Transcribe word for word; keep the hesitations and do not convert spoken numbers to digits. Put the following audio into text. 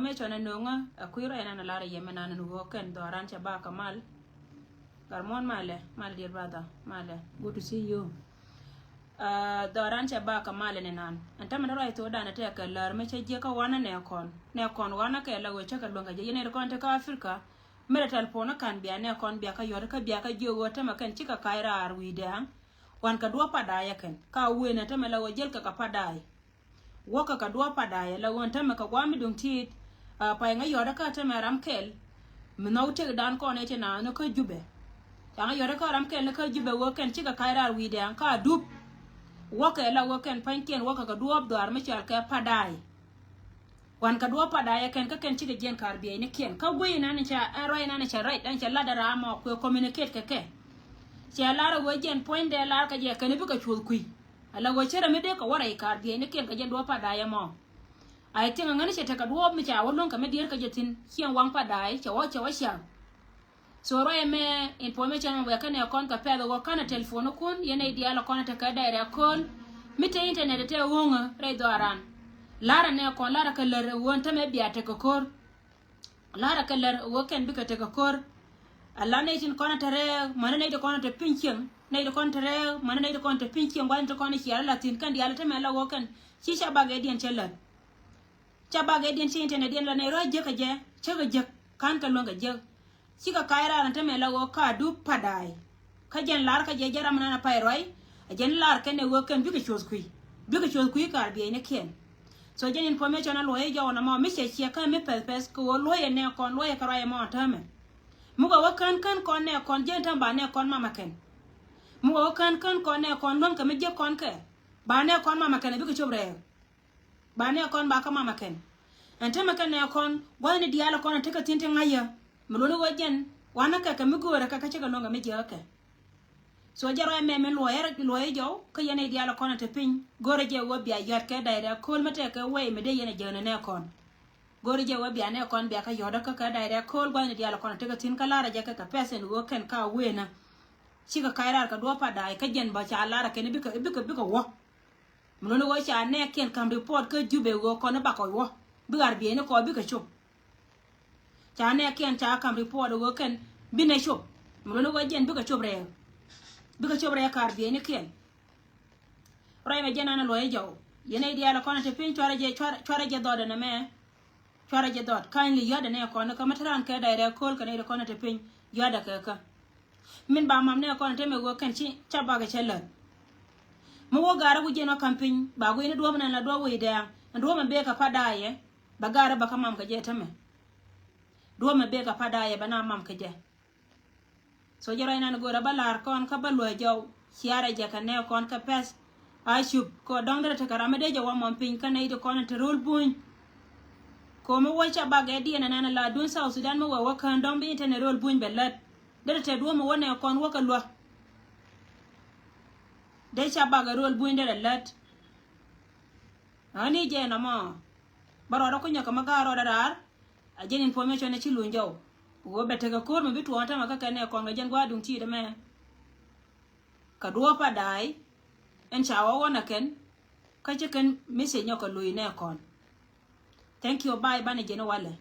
Information ɛ no̱ŋä ɛ kui̱ rɛy nan ɛ lar ɛ yɛmɛ nan ɛ nuɔ̱k kɛn dhɔran cɛ ba kɛ mal. Garmon malɛ, mal dear brother, malɛ. Good to see you. Dhɔran cɛ ba kɛ mal ni nan. Ɛn tämɛ ni rɔy thok dan ɛ tɛk kɛ lär mi cɛ jiɛ kä wanɛ nɛ kɔn. Nɛ kɔn wanɛ kɛ la wee cä kɛ luäŋ kɛ jiɛ yɛn ɛ ri kɔn ti kä Africa. Mɛrɛ telephone kan bia nɛ kɔn bia kä yɔt kä bia kä jiɛ wee tämɛ kɛn cikɛ ka̱c raar wi̱i̱ dɛŋ. Wan kɛ duɔ̱ɔ̱p pa da̱a̱c ɛ kɛn ka wee nɛ tämɛ la wee jiɛl kɛ kɛ pa da̱a̱c. Wäkä kɛ duɔ̱ɔ̱p pa da̱a̱c ala ɣöö tämɛ kɛ gua̱a̱m mi duŋ ti̱i̱t. Pay ŋäc yɔ̱t kä tämɛ ram kɛl. Mi nhɔk tëkdan kɔn ëë ti naath ni kä Jubɛ. Ca ŋäc yɔ̱t kä ram kɛl ni kä Jubɛ ɣöö kɛn cikɛ ka̱c raar wi̱i̱ dɛŋ ka dup. Wäkɛ la ɣöö kɛn pa̱nykiɛn wäkä kɛ duɔ̱ɔ̱p dhɔaar mi cɔal kɛ pa da̱a̱c. Wan kɛ duɔ̱ɔ̱p pa da̱a̱c ɛ kɛn kä kɛn cikɛ jiɛn ka̱r biɛcnikiɛn kä guiy inan cɛ ɛn ruac inan cɛ rɛc ɛn cɛ lat ɛ raam ɔ kuɛ communicate kɛ kɛ. Cɛ lar ɛ ɣöö jiɛn puɔ̱nydɛ lar kɛ jɛ kɛn i̱ bikɛ cuoth kui̱. Ala ɣöö cärɛ mi dee kɛ wä rɛy ka̱r biɛcnikiɛn kɛ jɛn duɔ̱ɔ̱p pa da̱a̱c ɛmɔ. I think ɛ ŋäni cɛ tekɛ duɔ̱ɔ̱p mi ca wä luäŋ kɛ mi diɛɛr kɛ jɛ thi̱n ciɛŋ waŋ pa da̱a̱c cɛ wä cɛ wä ciaŋ. So ruac ɛmɛ information ɛn wɛɛkä nɛ kɔn kɛ pɛth ɛ ɣöö kanɛ telephone kun yɛn nɛy diaal ɛ kɔn ɛ tekɛ direct call. Mi te internet ɛ te ɣööŋä rɛy dhɔaran. Larɛ nɛ kɔn larɛ kɛ lär ɛ ɣöö ɛn tämɛ bia tekɛ ko̱r. Larɛ kɛ lär ɛ ɣöö kɛn bikɛ tekɛ ko̱r. Ala nɛy tin kɔn ɛ te rɛɛk mäni nɛy ti kɔn ɛ te piny cieŋ nɛy ti kɔn ɛ te rɛɛk mäni nɛy ti kɔn ɛ te piny cieŋ gua̱thni ti kɔn ɛ ciɛɛr ala thi̱n kɛn diaal ɛ tämɛ la ɣöö kɛn ci ca bak ɛ diɛn cɛ lät. Ca bak ɛ diɛn ci internet diɛn la nɛy rɔ̱ jiäk kɛ jɛ cä kɛ jiäk ka̱n kɛ luäŋ kɛ jiäk. Cikɛ ka̱c raar ɛn tämɛ la ɣöö ka dup pa da̱a̱c. Kä jɛn lar kä jɛ jɛ ram nan a pay ruac. A jɛn lar kɛn ɛ ɣöö kɛn bikɛ cuɔth kui̱ bikɛ cuɔth kui̱ ka̱r biɛcnikiɛn. So jɛn information a luɔ̱c jɔw na mɔ mi cɛ ciɛ kä mi pɛth pɛth kɛ ɣöö luɔ̱c ɛ nɛ kɔn luɔ̱c ɛ kɛ ruac ɛmɔ ɛn tämɛ. Mi kɛ wä kän kän kɔn nɛ kɔn jɛn täm ba nɛ kɔn mamɛ kɛn. Mi kɛ wä kän kän kɔn nɛ kɔn luäŋ kɛ mi jiäk kɔn kɛ ba nɛ kɔn mamɛ kɛn ɛ bikɛ cop rɛɛk. Ba nɛ kɔn ba kä mamɛ kɛn. Ɛn tämɛ kɛn nɛ kɔn gua̱thni diaal kɔn ɛ tekɛ thi̱n ti ŋa̱cä. Mi luɔ̱ni ɣöö jɛn wanɛ kɛ kɛ mi göörä kɛ kä cikɛ luäŋ kɛ mi jiäkä kɛ. So jɛ ruac mɛmɛ luɔyɛ luɔyɛ jɔw kä yɛn nɛy diaal kɔn ɛ te piny. Go̱rɛ jɛ ɣöö bia yɔ̱t kɛ da̱y rɛk ko̱l mi tɛkɛ wɛy mi dee yɛn ɛ jäknɛ nɛ kɔn. Go̱rɛ jɛ ɣöö bia nɛ kɔn bia kä yɔ̱t kä kɛ da̱y rɛk ko̱l gua̱thni diaal kɔn ɛ tekɛ thi̱n kä la̱rä jɛ kɛ kɛ pɛthin ɣöö kɛn ka wëënä. Cikɛ ka̱c raar kɛ duɔ̱ɔ̱p pa da̱a̱c kä jɛn bä ca la̱rä kɛn bikɛ bikɛ bikɛ wä. Mi luni ɣöö ca nɛɛkiɛn ka̱m report kä Jubɛ ɣöö kɔn i̱ bakɔ iwɔ bi ɣar bieyni kɔ bikɛ cop. Ca nɛɛkiɛn ca ka̱m report ɣöö kɛn binɛ cop. Mi luni ɣöö jɛn bikɛ cop rɛɛk. Bikɛ cop rɛɛk ka̱r bieynikiɛn. Rɔy mɛ jɛn an luɔ̱c jɔw yɛn nɛy diaal kɔn te piny cuarɛ jɛ cuarɛ jɛ dhɔt ɛn ɛmɛ. Cuarɛ jɛ dhɔt kindly yɔ̱a̱dɛ nɛ kɔn kä mä te raan kɛ da̱y rɛk ko̱l kɛ nɛy ti kɔn te piny yɔ̱a̱dɛ kɛ kä. Min ba mam nɛ kɔn te mɛ ɣöö kɛn ci ca bakɛ cɛ lät. Mi wä gaarä ku jiɛn wä ka̱m piny ba guiy ni duɔ̱ɔ̱p nɛn la duɔ̱ɔ̱p wec dɛɛŋ ɛn duɔ̱ɔ̱p mɛ bee kɛ pa da̱a̱yɛ. Bɛ gaarä bɛ kä mam kɛ jɛ te mɛ. Duɔ̱ɔ̱p mɛ bee kɛ pa da̱a̱yɛ bɛ na mam kɛ jɛ. So jɛ ruac nan go̱o̱rä bä la̱r kɔn kä bä luäk jɔw ciarɛ jɛ kɛ nɛ kɔn kɛ pɛth. A cup kɛ dɔ̱ŋ derɛ tekɛ ram mi dee jɛ wä mɔm piny kä nɛy ti kɔn te ro̱l buny. Ko̱mi wä ca bak ɛ diɛn ɛnɛn la duun South Sudan mi wä wä kään dɔ̱ŋ bi internet ro̱l buny bɛ lät. Derɛ te duɔ̱ɔ̱m mi wä nɛ kɔn wä kɛ luäk. Dee ca bak ɛ ro̱l buny derɛ lät. Ani jɛ nɔmɔ bä rɔɔdä kunyä kɛ mi ga̱a̱ rɔɔdä raar. A jɛn information ɛ ci luny jɔw. Wä bɛ tekɛ ko̱r mi bi tuɔɔŋ tämɛ kä kɛn ɛ kɔn kɛ jɛn gua̱a̱ duŋ ti̱i̱t ɛmɛ. Kɛ duɔ̱ɔ̱p pa da̱a̱y ɛn ca wä wä nɛ kɛn. Kä ci kɛn message nyɔk kɛ luny nɛ kɔn. Thank you, bye, banɛ jɛn walɛ.